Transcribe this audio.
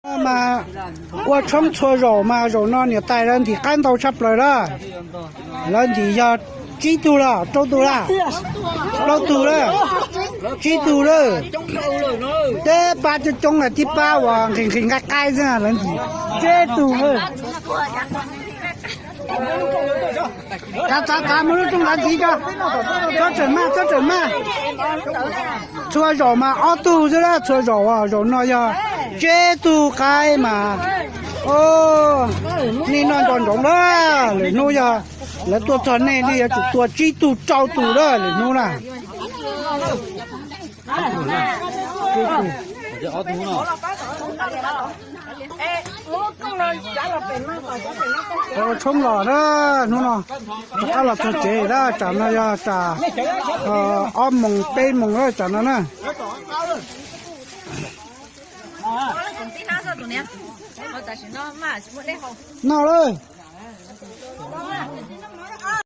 Mas ua tshoob txhua zaus mas zaum no niam tais lawv ntim qaib ntau tshaj plaws lawm. Lawv ntim yog tsib tug los rau tug lawm, plaub tug lawm, tsib tug lawm. Teb pab coob coob lawm, tib pab uas nqhis nqhis nqaij qaib xwb lawv ntim tsib tug lawm. Txav txav txav, muaj lub rooj lav ntxiv tso. Txhob txawm maj, txhob txawm maj. Txhua zaum mas ob tug xwb lawm, txhua zaum, zaum no yog tsib tug qaib mas. Nej noj nco ntsoov lawm, lwm hnub yog lawv tuaj txog nej, nej yuav tsum tua tsib tug rau tug lawm lwm hnub na. Ua tshoob los na, hnub no rov qab los txog tsev na, tsam no yog tsam ob moos peb moos lawm tsam no na. Noj lawm.